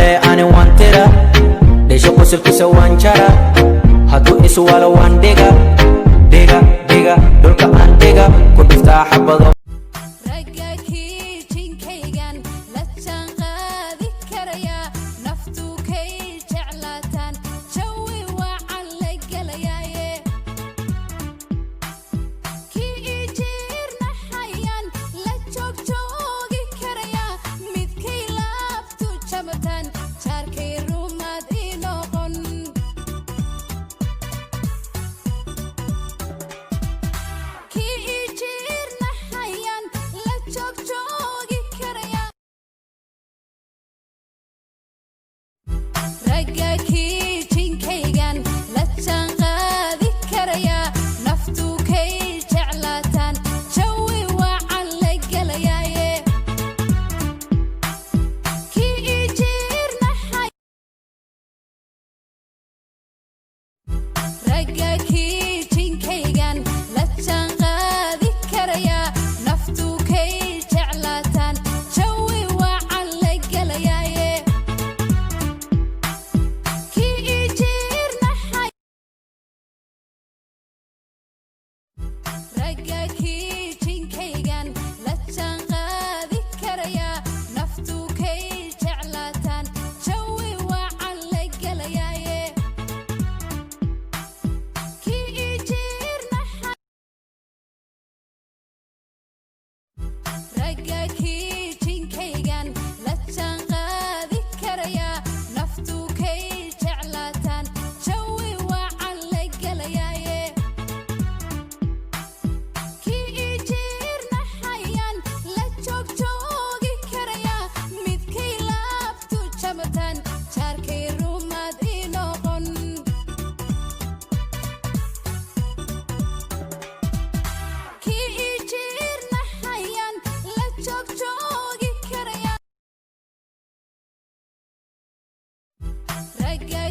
Lee ani waan tira dhesho, qosolkiisa waan jara. Hadduu iswalo waan dhiga dhiga dhiga, dhulka aan dhiga ku dhuftaa xabado. Ragga kiijinkaygan la jaanqaadi karaya, naftu kay jeclaataan, jawi wacan la gelayaaye. Kii ijiirnaxayaan la joogjoogi karaya, midkay laabtu jamataan, jaarkay rumaad ii noqon. Kii ijiirnaxayaan la joogjoogi karaya. Ragga kiijinkaygan la jaanqaadi karaya, naftu kay jeclaataan, jawi wacan la gelayaaye. Kii ijiirnaxay. Ragga kiijinkaygan la jaanqaadi karaya, naftu kay jeclaataan, jawi wacan la gelayaaye. Kii ijiirnaxay. Ragga kiijinkaygan la jaanqaadi karaya, naftu kay jeclaataan, jawi wacan la gelayaaye. Kii ijiirnaxay. Ragga kiijinkaygan la jaanqaadi karaya, naftu kay jeclaataan, jawi wacan la gelayaaye. Kii ijiirnaxayaan la joogjoogi karaya, midkay laabtu jamataan, jaarkay rumaad ii noqon. Kii ijiirnaxayaan la joogjoogi karaya. Ragga.